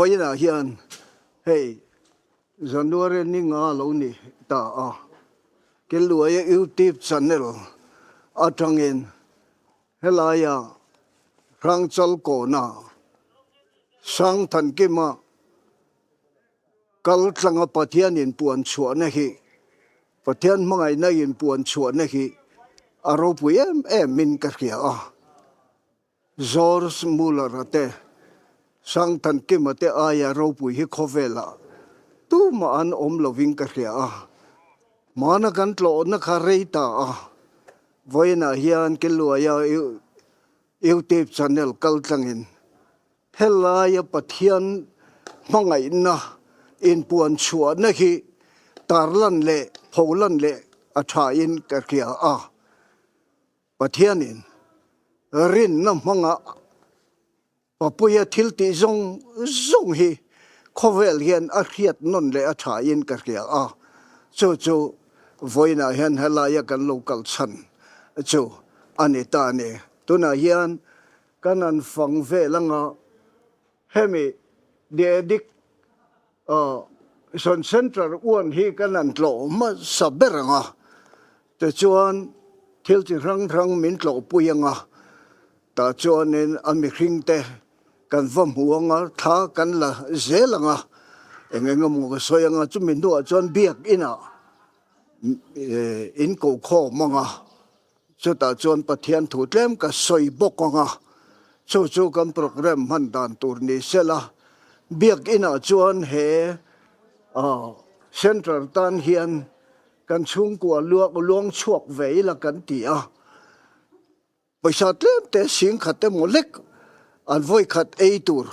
Vawiinah hian hei January ni nga lo ni ta a, Killuaia YouTube channel atangin helaia Hrangchal kawna Sangthankima kal tlanga Pathian inpuan chhuahna hi Pathian hmangaihna inpuan chhuahna hi a ropui em em in ka hria a. George Muller-a te, Sangthankima te aia ropui hi khawvelah tumah an awm lovin ka hria a. Hmana kan tlawhna kha rei ta a, vawiinah hian Keluaia YouTube channel kaltlangin helaia Pathian hmangaihna inpuan chhuahna hi tarlan leh pholan leh a thain ka hria a. Pathianin rinna hmanga Papuia thil tih zawng zawng hi khawvel hian a hriat nawn leh a thain ka hria a, chu chu vawiinah hian helaia kan lo kal chhan chu a ni ta a ni. Tunah hian kan han fang vel anga hemi The Addict Sawn Centre uan hi kan han tlawh hmasa ber ang a, tichuan thil chi hrang hrang min tlawhpui ang a, tah chuanin a mihringte kan va hmu ang a, thla kan la zel ang a, eng eng emaw ka sawi ang a, chumi hnuah chuan biak inah in ko khawm ang a, chutah chuan Pathian thu tlem ka sawi bawk ang a, chu chu kan programme hman dan tur ni sela, biak inah chuan he centre tan hian kan chhungkua luak luang chhuak ve ila kan ti a. Pawisa tlem te sing khat emaw lek an vawi khat ei tur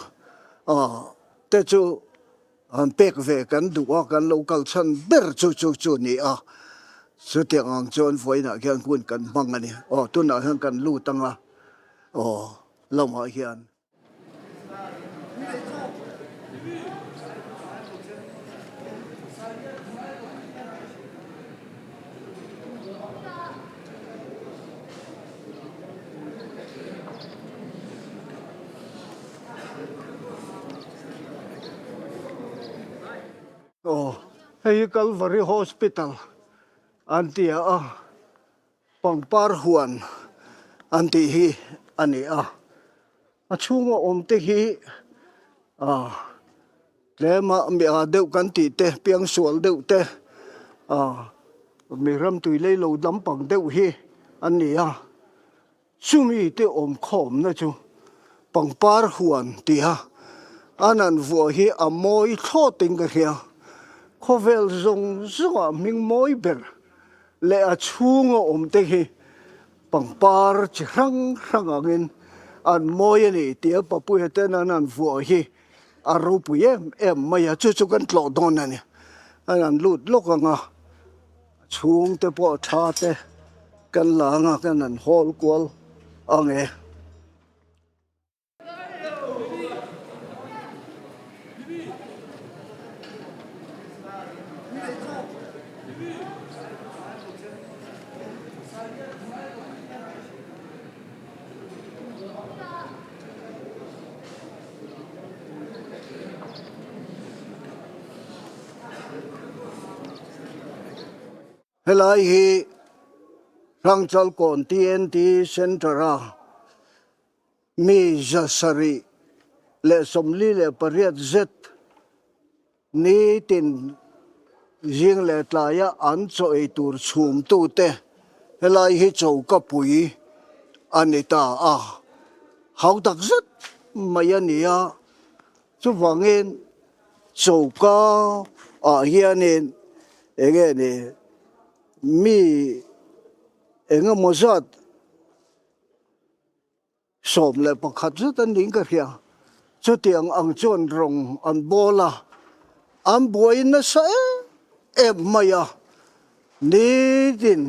te chu an pek ve kan duh a, kan lo kal chhan ber chu chu chu ni a. Chutiang ang chuan vawiinah khian hun kan hmang a ni. Aw tunah hian kan lut ang a, aw lamah hian. Aw hei hi Calvary Hospital an ti a. Pangpar huan an tih hi a ni a, a chhunga awm te hi ah tlema mi ah deuh kan tih te piangsual deuh te ah mi ramtui lei lo lampang deuh hi an ni a, chumi te awm khawmna chu pangpar huan tih a an han vuah hi a mawi thlawt in ka hria, khawvel zawng zawngah hming mawi ber. leh a chhunga awm te hi pangpar chi hrang hrang angin an mawi a ni tia Papuia ten an han vuah hi a ropui em em mai a, chu chu kan tlawh dawn a ni. An han lut lawk ang a, a chhung te pawh tha te kan la ang a, kan han hawl kual ang e. Helai hi Hrangchalkawn TNT Centre-a Mi 748 zet nitin zing leh tlaia an chaw ei tur chhumtute helai hi choka pui a ni ta a, hau tak zet mai a ni a, chuvangin choka ah hianin eng nge ni mi engemaw zat 11 zet an niin ka hria. Chutiang ang chuan rawng an bawl a, an buai nasa em em mai a. Nitin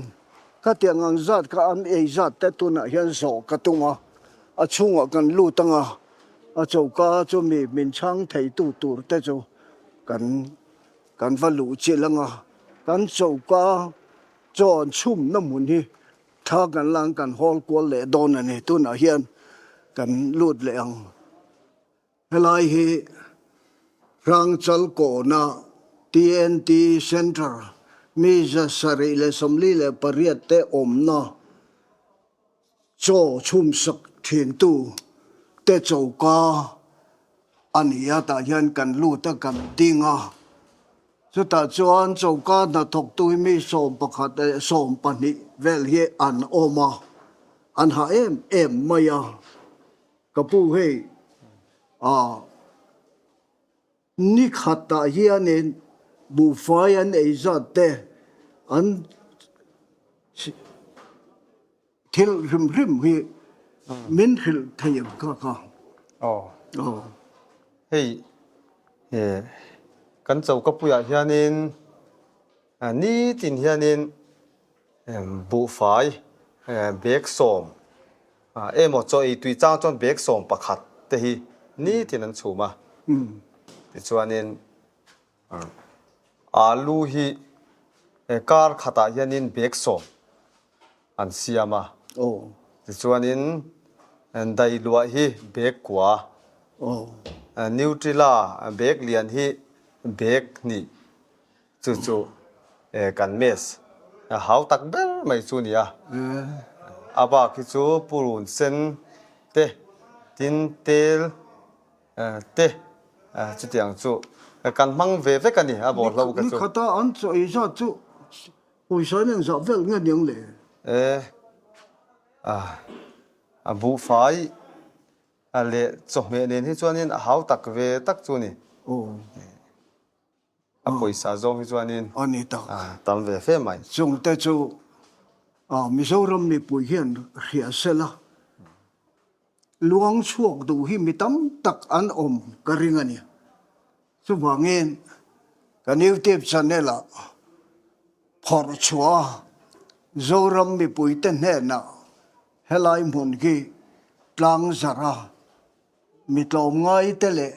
khatiang ang zat kha an ei zat te tunah hian zawh ka tum a, a chhungah kan lut ang a, a choka chu mi min chhang theitu tur te chu kan kan va luh chilh ang a, kan choka chaw an chhumna hmun hi Thla kan lang kan hawl kual leh dawn a ni. Tunah hian kan lut leh ang. Helai hi Hrangchal kawna TNT Centre mi 748 te awmna chaw chhumsak thintu te choka a ni a, tah hian kan lut a, kan ding a. Chutah chuan choka hnathawktu hi mi 11 leh 12 vel hi an awm a, an ha em em mai a. Ka pu hei a ni khatah hianin buhfai an ei zat te an thil hrim hrim hi min hrilh thei ang kha kha. Aw. Hei kan choka puiah hianin nitin hianin buhfai bag sawm Emaw chaw ei tui chang chuan bag 11 te hi nitin an chhum a. Tichuanin alu hi kar khatah hianin bag 10 an siam a. Tichuanin dailuah hi bag kua, Nutrila bag lian hi bag hnih. Chu chu kan mess hau tak ber mai chu nia. A bak hi chu purun sen te, tin tel te chutiang chu kan hmang ve vek a ni a bawlhlo ka chu. Nikhata an chaw ei zat chu pawisa in engzah vel nge niang le? E a buhfai leh chawhmeh nen hi chuanin a hau tak ve tak chu a ni. A pawisa zawng hi chuanin a ni tak. Tam ve fe mai. Chungte chu Mizoram mipui hian hria sela luang chhuak duh hi mi tam tak an awm ka ring a ni. Chuvangin kan YouTube channel ah phawrh chhuah a Zoram mipuite hnenah helai hmun khi tlang zarh a Mi tlawmngaite leh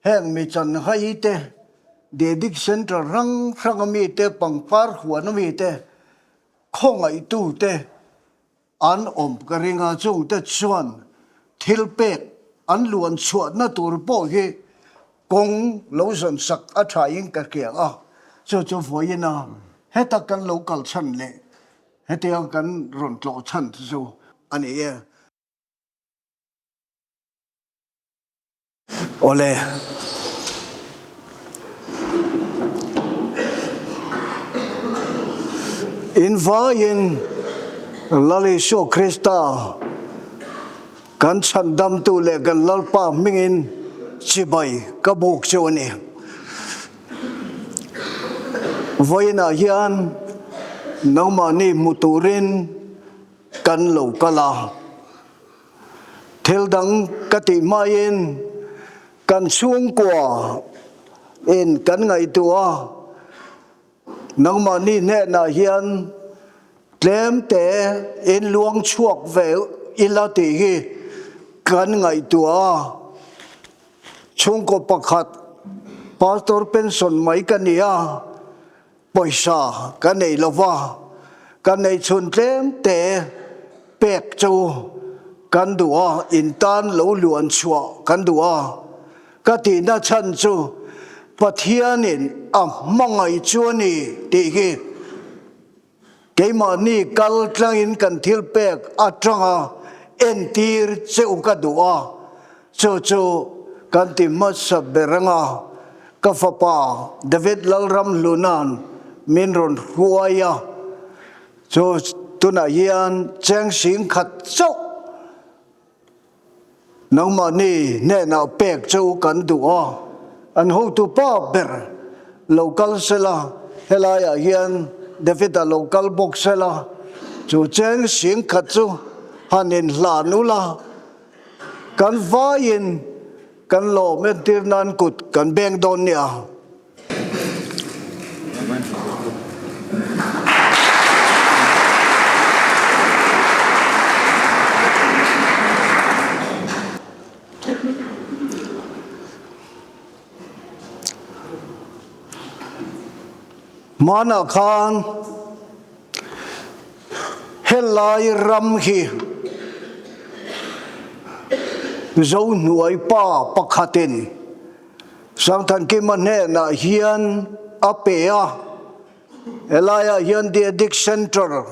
heng mi chanhaite, Dedic Centre hrang hranga mite, pangpar huana mite, khawngaihtute an awm ka ring a, chungte chuan thil pek an luan chhuahna tur pawh hi kawng lo zawn sak a thain ka hria a, chu chu vawiin a heta kan lo kal chhan leh hetiang kan rawn tlawh chhan chu a ni e. Awle. In vaiin Lal Isua Krista kan chhandamtu leh kan Lalpa hmingin chibai ka buk chu a ni. Vawiinah hian nangmahni hmu turin kan lo kal a. Thil dang ka tih hmain kan chhungkua in kan ngaihtuah a, nangmahni hnenah hian tlem te in luang chhuak ve ila tih hi kan ngaihtuah a. Chhungkaw pakhat Pastor pension mai ka ni a. Pawisa ka nei lo va, ka nei chhun tlem te pek chu kan duh a, in tan lo luan chhuah kan duh a. Ka tihna chhan chu Pathianin a hmangaih chu a ni tih hi keimahni kal tlangin kan thil pek atanga entir che u ka duh a. Chu chu kan ti hmasa ber anga ka fapa David Lalramhluna'n min rawn hruai a, chu tunah hian cheng sing khat chauh nangmahni hnenah pek chu kan duh a, an hotu pa ber lo kal sela, helaiah hian David-a lo kal bawk sela, chu cheng sing khat chu han inhlan ula. Kan vaiin kan lawm entir nan kut kan beng dawn nia. Hmanah khan helai ram hi Zohnuai pa pakhatin. Sangthankima hnenah hian a pe a, helaiah hian The Addict Centre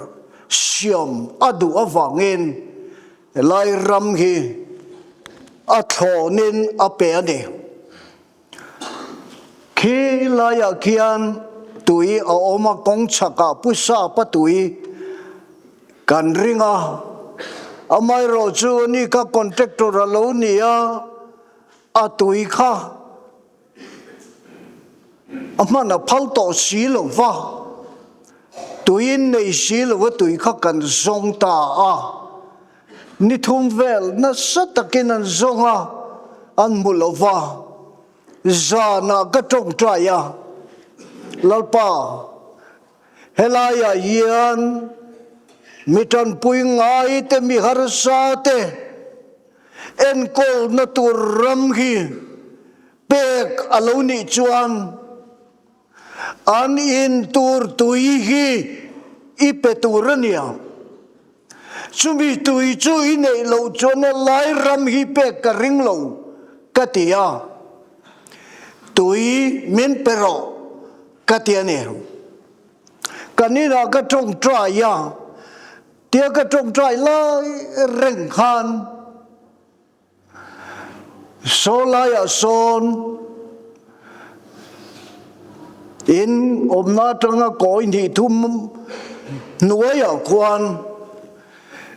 siam a duh avangin helai ram hi a thlawnin a pe a ni. Khi laiah khian tui a awm a, kawng chhakah Pu Sapa tui kan ring a, amaherawhchu ani kha contractor a lo ni a, a tui kha a hman a phal tawh si lo va, tuiin nei si lo va tui kha kan zawng ta a, ni thum vel nasa takin an zawng a, an hmu lo va, zanah ka tawngtai a, Lalpa, helaiah hian mi tanpui ngai te mi harsa te, Enkawlna tur ram hi pek a lo nih chuan an in tur tui hi i pe tur a nia. Chumi tui chu i neih loh chuan a lai ram hi pek ka ring lo ka ti a, tui min pe rawh ka ti a ni. Kan inah ka tawngtai a. Tia ka tawngtai lai reng khan saw laiah sawn in awmna atanga kawi hnih thum hnuaiah khuan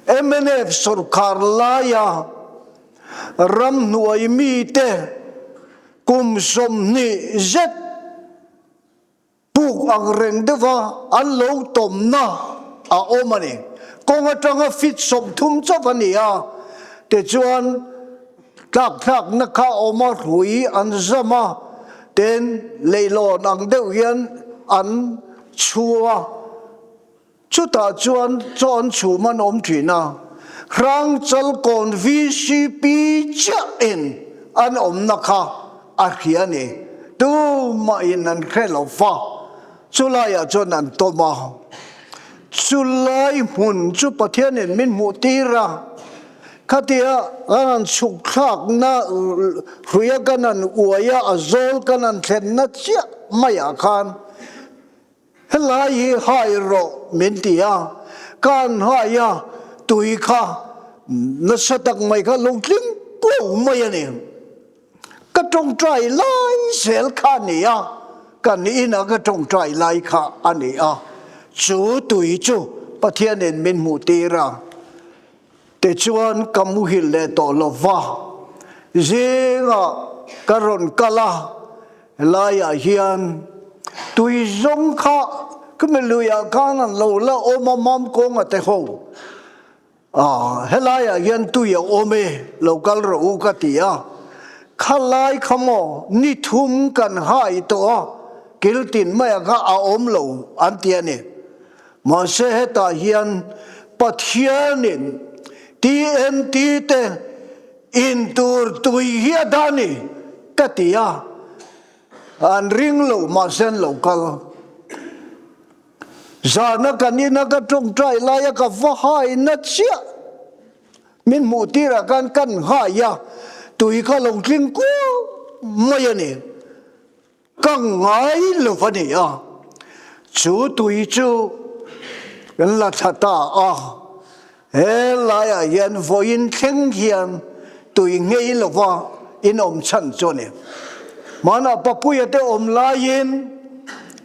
mnf sawrkhar laia ramhnuai mite kum 20 zet Puk ang reng deuha an lo tawmna a awm a ni. Kawng atanga feet 30 chauh a ni a, tichuan tlakthlakna kha a awm a, hrui an zam a, tin leihlawn ang deuh hian an chhu a. Chutah chuan chaw an chhum an awm thin a, Hrangchalkawn vcp chiahin an awmna kha a hria a ni. Tumahin an hre lo va, chulaiah chuan an tawm a. Chulai hmun chu Pathianin min hmuh tir a, khatia kan han chhuk thlakna hruia kan han uai a, a zawl kan han thlenna chiah maiah khan, Helai hi hai rawh min ti a, ka an hai a, tui kha nasa tak mai kha lo tling kuau mai a ni. Ka tawngtai lai zel kha a ni a, kan inah ka tawngtai lai kha a ni a, chu tui chu Pathianin min hmuh tir a, tichuan ka muhil leh tawh lo va, zingah ka rawn kal a, Helaiah hian tui zawng kha khumi luiah khan an lo la awm a, mam kawnga te ho. Ah, helaiah hian tui a awm e, lo kal rawh u ka ti a. Khalai kha maw ni thum kan hai tawh a, kil tin maiah kha a awm lo an ti a ni. Mahse hetah hian Pathianin TNT te In tur tui hi a dah ni ka ti a, an ring lo mahse an lo kal. Zana kan ina ka tawngtai laia ka va hai na chiah min hmuh tirah khan kan hai a, tui kha lo tling kuau mai a ni. Ka ngai lo a ni a, chu tui chu kan la thla ta a, he laiah hian vawiin thleng hian tui nghei lova in awm chhan chu a ni. Hmanah Papuia te awm laiin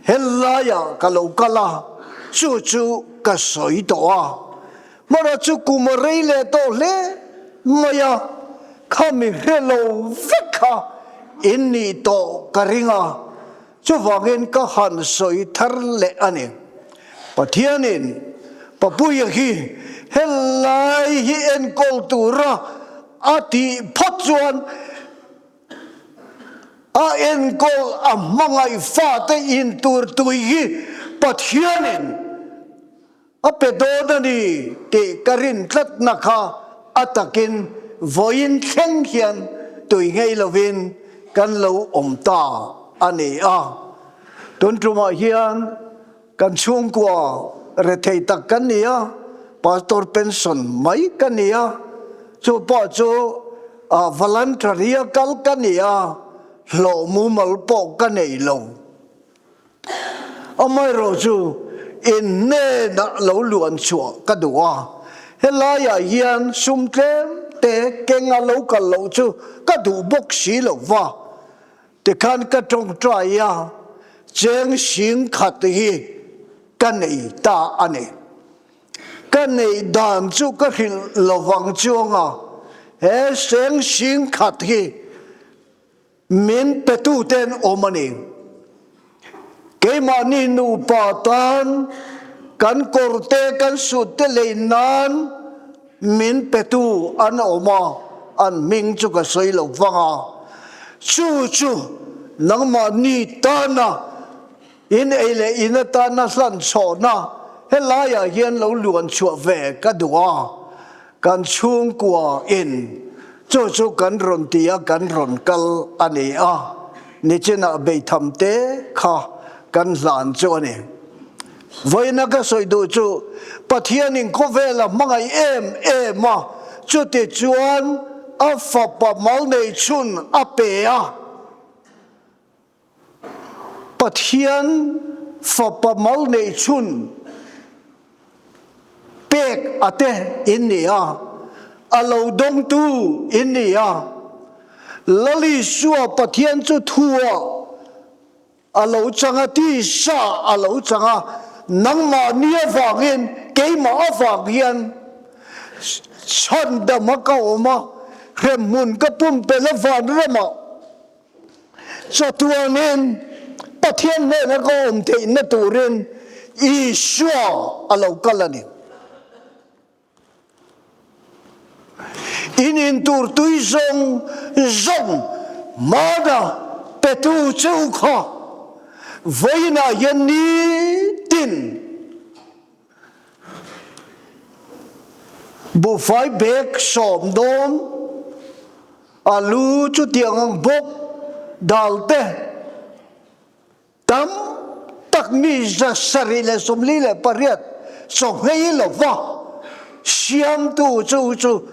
he laiah ka lo kal a, chu chu ka sawi tawh a, hmanah chu kum a rei leh tawh hle mai a, Kha mi hre lo vek kha in nih tawh ka ring a, chuvangin ka han sawi thar leh a ni. Pathianin Papuia hi helai hi enkawl tura a tih phawt chuan a enkawl a hmangaih fate in tur tui hi Pathianin A pe dawn a ni tih ka rin tlatna kha a takin vawiin thleng hian tui ngei lovin kan lo awm ta a ni a. Tun tumah hian kan chhungkua rethei tak kan ni a, Pastor pension mai ka ni a, chu pawh chu voluntary a kal ka ni a. hlawh mumal pawh ka nei lo. Amaherawhchu, in hnenah lo luan chhuah ka duh a, helaiah hian sum tlem te keng a lo kal loh chu ka duh bawk si lo va. Tikhan ka tawngtai a, cheng sing khat hi ka nei ta a ni. Ka neih dan chu ka hrilh lovang chuang a, he cheng sing khat hi min petuten awm a ni. Keimahni nupa tan kan kawrte kan sutte lei nan min petu an awm a, an hming chu ka sawi lo vang a. Chu chu nangmahni tana in ei leh in atana hlan chhawhna helaiah hian lo luan chhuah ve ka duh a, kan chhungkua in chu chu kan rawn ti a, kan rawn kal a ni a, nichinah beitham te kha kan hlan chu a ni. Vawiina ka sawi duh chu Pathianin khawvel a hmangaih em em a, chuti chuan a fapa mal nei chhun a pe a. Pathian fapa mal nei chhun pek a te in ni a, a lo dawngtu in ni a. Lal Isua Pathian chu thuah A lo chang a, tisa a lo chang a, nangmahni avangin, keimah avang hian chhandam a ka awm a, hremhmun ka pumpelh a vanramah chatuanin Pathian hnena ka awm theihna turin Isua a lo kal a ni. In in tur tui zawng zawng hmana petu che u kha vawiinah hian nitin buhfai bag sawm dawn alu chutiang ang bawk dal te Tam tak mi 748 chawhngei lova siamtu chu chu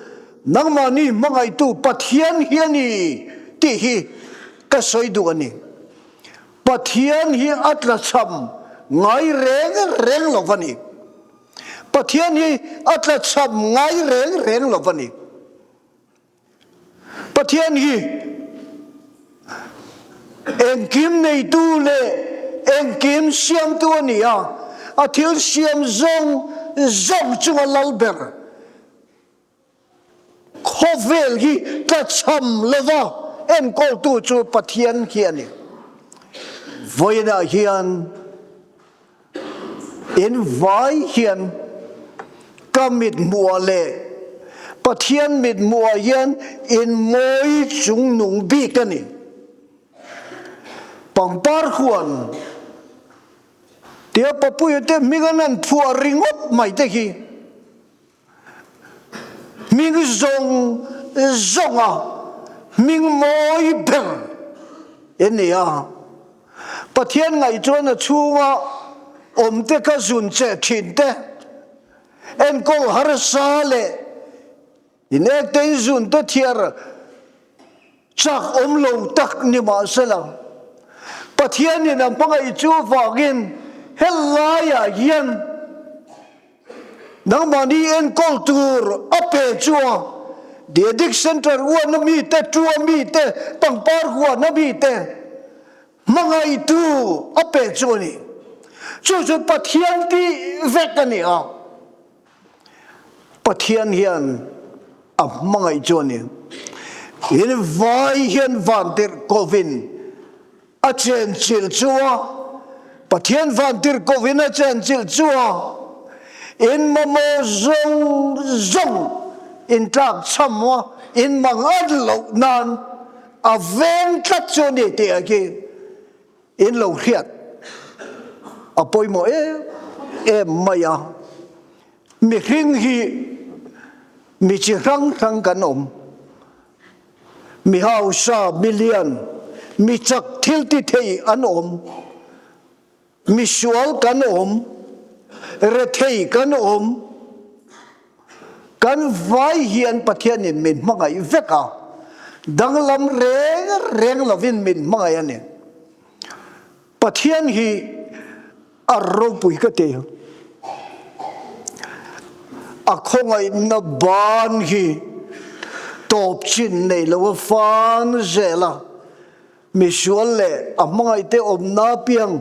nangmahni hmangaihtu Pathian hi a ni tih hi ka sawi duh a ni. Pathian hi a tlachham ngai reng reng lo va ni. Pathian hi a tlachham ngai reng reng lo va ni. Pathian hi engkim neitu leh engkim siamtu a ni a, a thil siam zawng zawng chunga lal ber khawvel hi tlachham lova enkawltu chu Pathian hi a ni. Vawiinah hian In vai hian ka mithmuhah leh Pathian mithmuhah hian in mawi chung nung bik a ni. Pangpar huan tia Papuia te hming an han phuah ringawt mai te hi Hming zawng zawnga hming mawi ber i ni a. Pathian ngaih chuan a chhunga awmte kha zun che thin te, enkawl harsa leh inekte in zun te thiar chak awm lo tak ni mahsela, Pathianin a hmangaih chu avangin helaiah hian Nangmahni enkawl tur a pe chu a The Addict Centre uana mite, tua mite, pangpar huana mite hmangaihtu a pe chu a ni. Chu chu Pathian tih vek a ni a. Pathian hian a hmangaih chu a ni. In vai hian vantirh kovin A chenchilh chu a Pathian vantirhkohin a chenchilh chu a in mamawh zawng zawng in tlak chham a, in mang at loh nan a veng tlat chu a ni tih ah khi in lo hriat a pawimawh em em mai a. Mihring hi mi chi hrang hrang kan awm. Mi hausa, mi lian, mi chak thil ti thei an awm. Mi sual kan awm, rethei kan awm. Kan vai hian Pathianin min hmangaih vek a. Danglam reng reng lovin min hmangaih a ni. Pathian hi a ropui ka ti. A khawngaihna ban hi tawp chin nei lo a fan zel a, misual leh a hmangaihte awmna apiang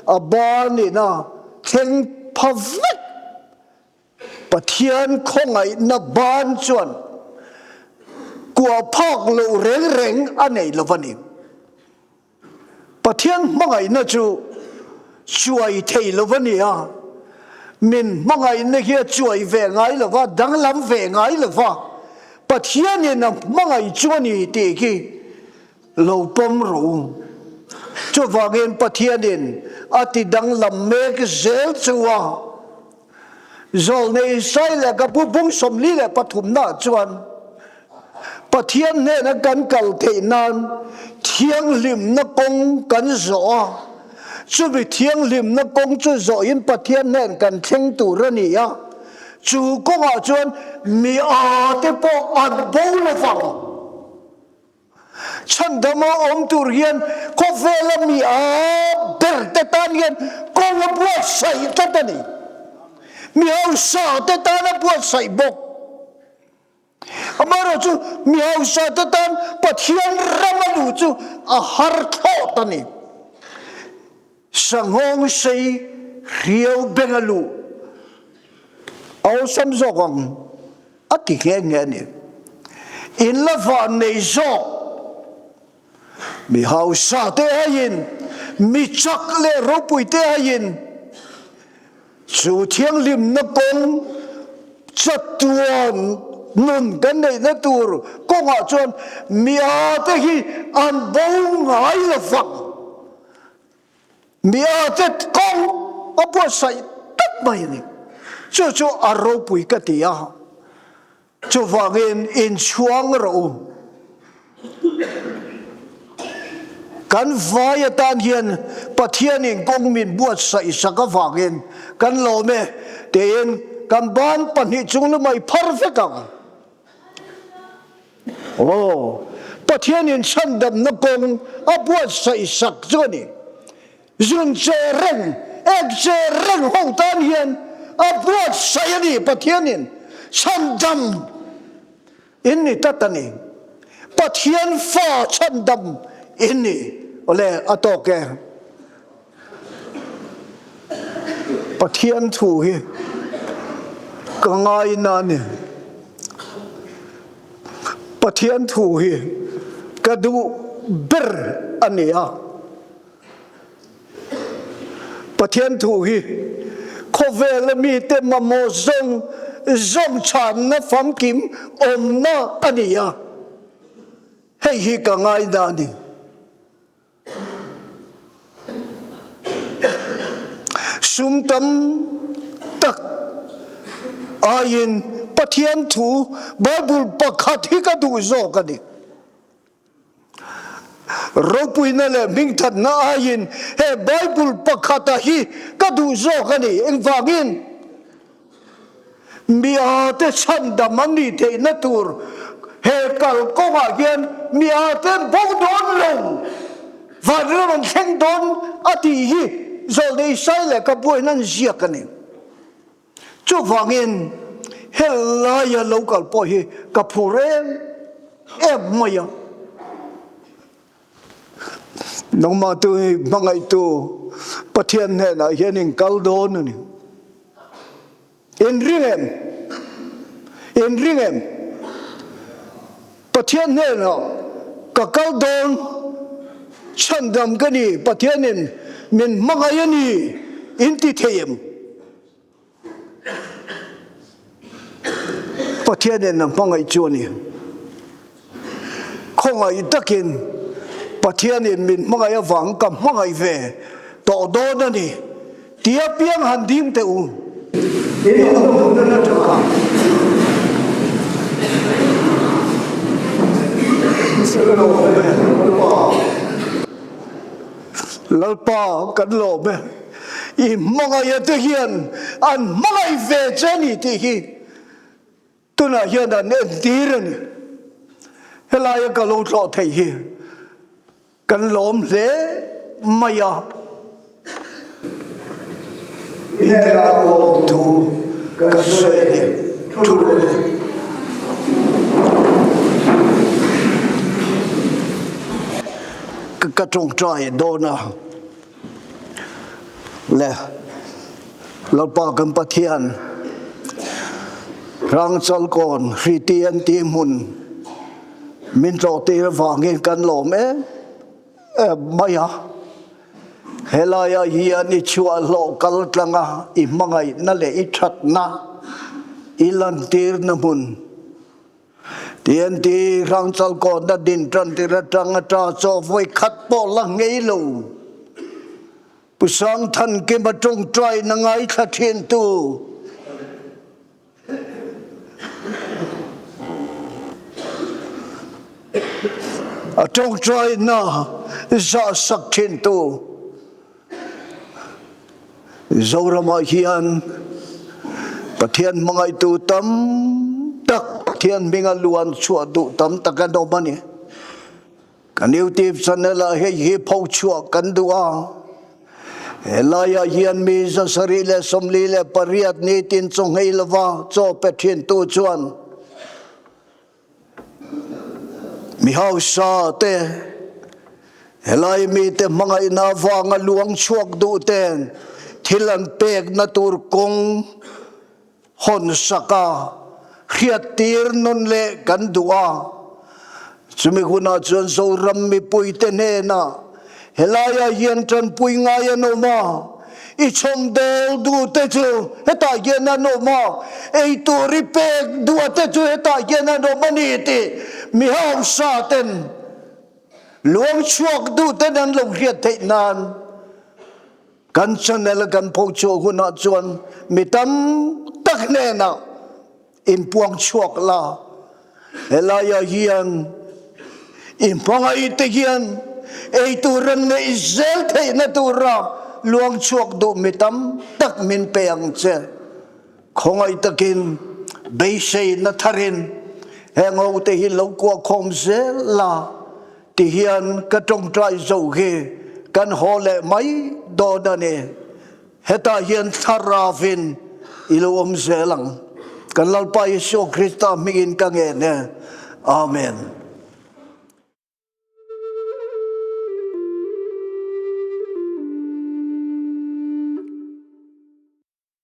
a banin a thleng pha vek. Pathian khawngaihna ban chuan kuah phak loh reng reng a nei lo a ni. Pathian hmangaihna chu chuai thei lo a ni a, min hmangaihna hi a chuai ve ngai lo va, danglam ve ngai lo va, Pathianin a hmangaih chu a ni tih khi lo pawm rawh u. Chuvangin Pathianin a ti danglam mek zel chu a. Zawlnei Isai leh ka pu bung 43 nah chuan Pathian hnena kan kal theih nan thianghlimna kawng kan zawh a, chumi thianghlimna kawng chu zawhin Pathian hnen kan thleng tur a ni a, chu kawngah chuan mi â te pawh an bo lovang. Chhandama awm tur hian khawvela mi a ber te tan hian kawng a buatsaih tlat a ni. Mi hausa te tan a buatsaih bawk. Amaherawhchu mi hausa te tan Pathian ram a luh chu a har thlawt a ni. Sanghawng sei hriau beng a luh a awlsam zawk ang a ti nghe nghe a ni. In la van nei zawk mi hausa te aiin mi chak leh ropui te aiin Chu thianghlimna kawng chatuan nun kan neihna tur kawngah chuan miate hi an bo ngai lo vang. Miate kawng a buatsaih tak mai a ni. Chu chu a ropui ka ti a. Chuvangin inchhuang rawh u. Kan vai atan hian Pathianin kawng min buatsaih sak avangin kan lawm e tiin kan ban pahnih chung lumai phar vek ang. Aw, Pathianin chhandamna kawng a buatsaih sak chu a ni. Zun che reng, ek che reng ho tan hian a buatsaih a ni, Pathianin chhandam in ni tlat a ni. Pathian fa chhandam in ni. Awle, a tawk e. Pathian thu hi ka ngaina a ni. Pathian thu hi ka duh ber a ni a. Pathian thu hi khawvela mite mamawh zawng zawng chhanna famkim awmna a ni a, hei hi ka ngaina a ni. Sum tam tak aiin Pathian thu Bible pakhat hi ka duh zawk a ni. Ropuina leh hmingthatna aiin he Bible pakhata hi ka duh zawk a ni. Engvangin? Miate chhandam an nih theihna tur he kalkawngah hian miate bo dawn lo, vanram an thleng dawn a tih hi Zawlnei Isai leh ka buain an ziak a ni. Chuvangin helaia lo kal pawh hi ka phur em em mai a. Nangmah tu hi hmangaihtu Pathian hnenah hian in kal dawn a ni. In ring em? In ring em? Pathian hnenah ka kal dawn, chhandam ka ni, Pathianin min hmangaih a ni in ti thei em? Pathianin a hmangaih chu a ni. Khawngaih takin Pathianin min hmangaih avang ka hmangaih ve tawh dawn a ni tia piang han ding teh u. In awm hun a tha a. Lalpa kan lawm e. I hmangaih te hian an hmangaih ve che a ni tih hi tunah hian an entir a ni. Helaia ka lo tlawh theih hi kan lawm hle mai a. I hnenah lawm thu ka sawi a ni, thu rawh le. Ka tawngtai dawn a le, Lalpa kan Pathian, Hrangchalkawn Hriti an tih hmun min tlawhtir avangin kan lawm em em mai a. Helaiah hian i chhuahhlawh kal tlanga i hmangaihna leh i thatna i lantirna hmun TNT Hrangchalkawnna din tan tir atang a ta chaw vawi khat pawh la ngei lo. Pu Sangthankima tawngtaina ngaithla thintu A tawngtaina zah sak thintu Zoramah hian Pathian hmangaihtu tam tak, Pathian hminga luan chhuah duh tam tak an awm a ni. Kan YouTube channel ah hei hi pho chhuah kan duh a, helaiah hian mi 748 nitin chaw nghei lova chaw pe thintu chuan mi hausa te, helai mite hmangaihna avanga luang chhuak duh ten thil an pekna tur kawng hawn sak a, hriattir nun leh kan duh a. Chumi hunah chuan Zoram mipuite hnenah helaiah hian tanpui ngai an awm a, i chhawmdawl duhte chu hetah hian an awm a, eitur i pek duhte chu hetah hian an awm a ni tih mi hausa ten luang chhuak duhten an lo hriat theih nan Kan channel a kan pho chhuah hunah chuan mi tam tak hnenah inpuang chhuak la. Helaiah hian i hmangaih te hian eitur an neih zel theihna tura luang chhuak duh mi tam tak min pe ang che. Khawngaih takin beiseina tharin heng ho te hi lo kuahkhawm zel la. Tihian ka tawngtai zo hi kan haw leh mai dawn a ni. Hetah hian thlaravin i lo awm zel ang. Kan Lalpa Isua Krista hmingin ka ngen e. Amen.